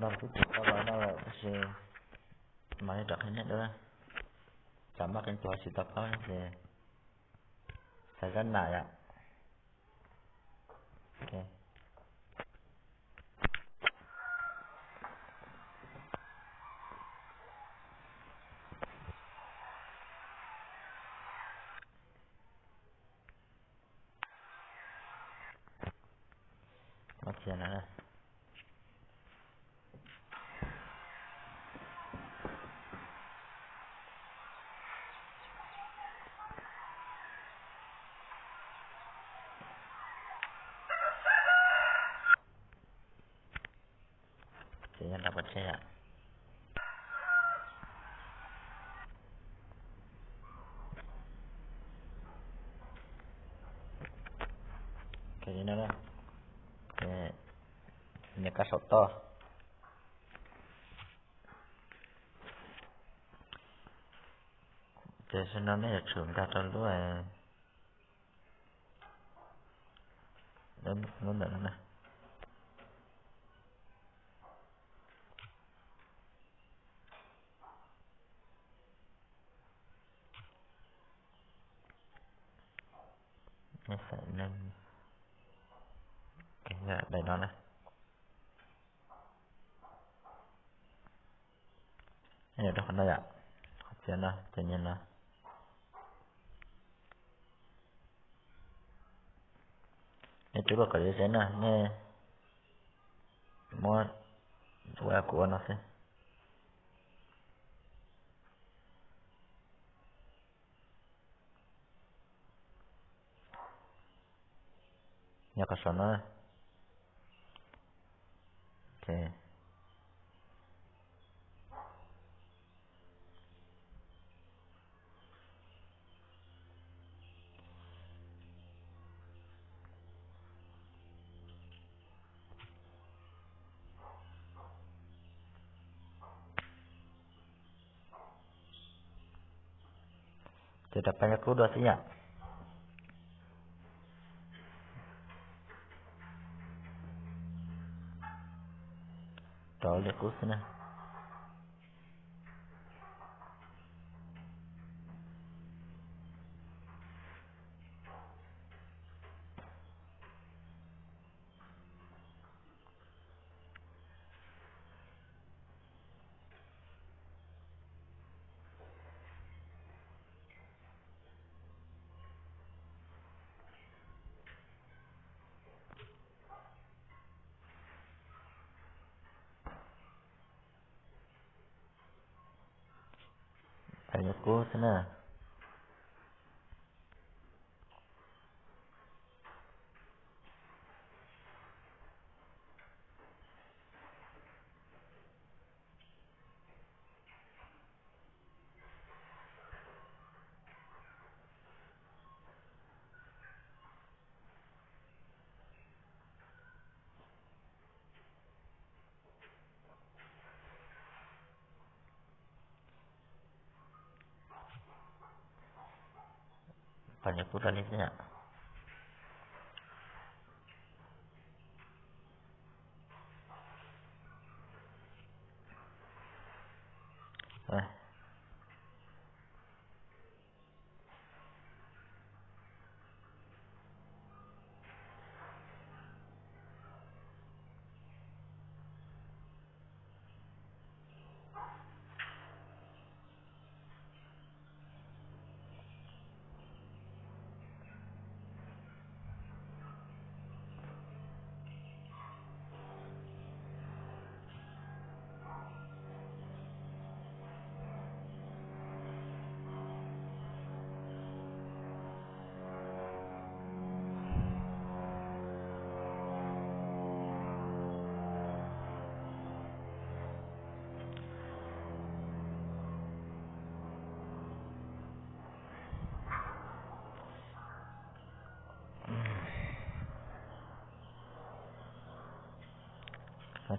Tau tub tsis tau los no lawm tab sis mam li rov qhia nej dua. Tsam muaj qee tus ho tsis tau paub ces xav zab nam yom. Qhia no, ces yog nrog pov tseg yom. Li no, nias kab saum toj. Ces saib no nej yuav tsum nkag rau lub, lub ntawm no na. Nej xav, nej, daim no na. Nej yuav rau qhov no yom, qhov txiav no ces nias no. Nej twb luaj kom ze ze na, nej muab ua kuv ua no xwb. Nyob qhov saum no. Ces rau pab nyob qub dua xwb yom. Rau li qub xwb na. Pab nyob qub xwb na. Pab nyob qub rau li xwb yom.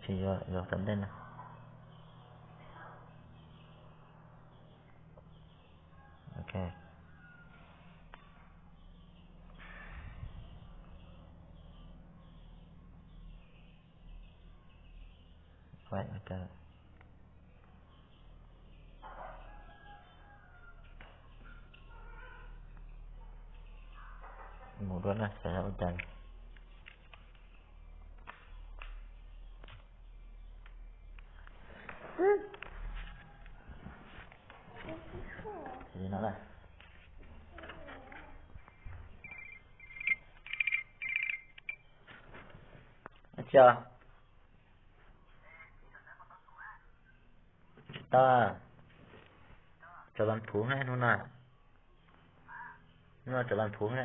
Tsis yuav tom ntej no. Mus dua na, xav ua cas li no na. Cia, tsis tau, tsav vas phuv na hnub no, hnub no tsav vas phuv na.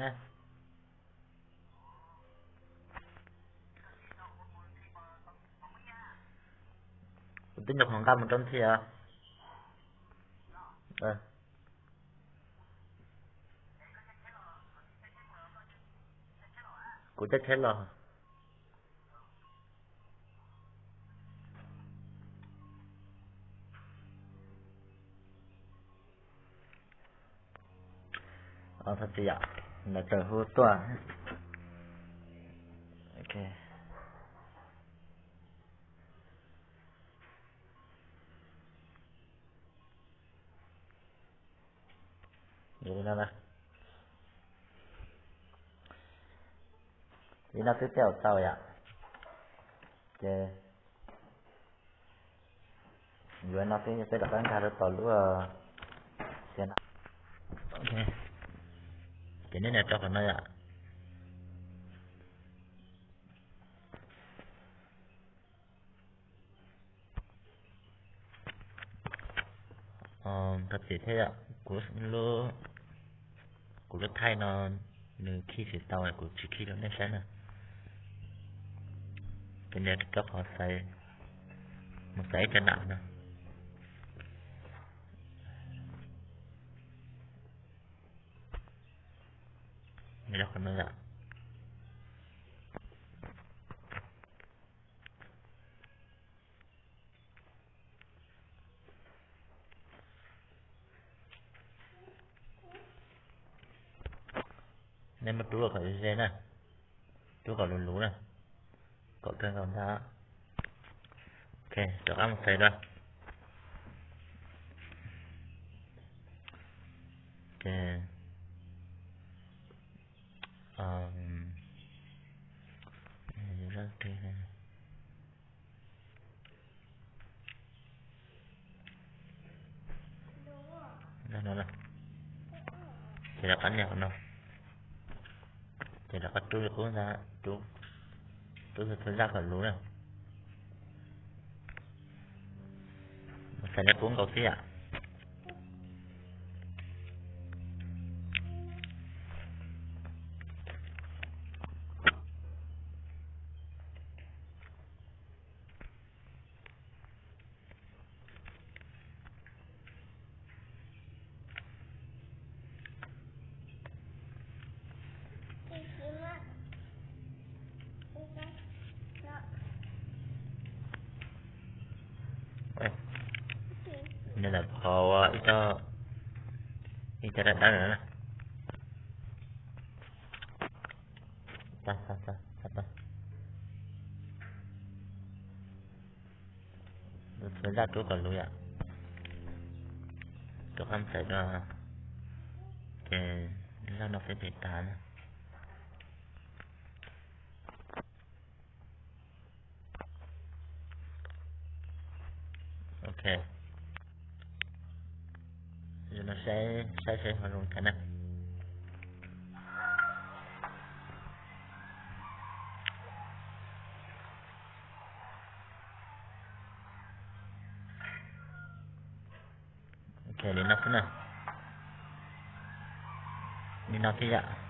Kuv twb nyuam qhuav nqa mus rau ntxhi os. Kuv caij tsheb los. Txhob txwm yom, lawv tawm hu tuaj. Li no, li no twb tej zaum tau yom. Ces yuav no xwb, peb rov qab nkag rau tom lub xiav na. Ces nej nias rau qhov no yom. Thov txim thiab yom, kuv lub, kuv lub thaij no nws khij tsis tau, kuv tsis khij rau nej saib na. Ces nias rau qhov xaiv, mus xaiv ib cov nam no. Nias rau qhov no yom. Nej muab rub kom ze na, rub kom luv luv na, kom kawg nkaus ntag. Ok, rov qab mus xaiv dua. Ces Ces rov qab nias qhov no, ces rov qab rub li qub ntag, rub, rub txhua zaj kom luv na. Xaiv li qub nkaus xwb yom. Nws lam qhov ua ib co, ib co dawb dawb na. Tag, tag, tag, tag. Lub zaj rub kom luv yom. Rov qab xaiv dua, ces zaj no peb pem tas na. Ok, saib, saib saib ho zoo cas na. Ok, li no xwb na. Li no xwb yom.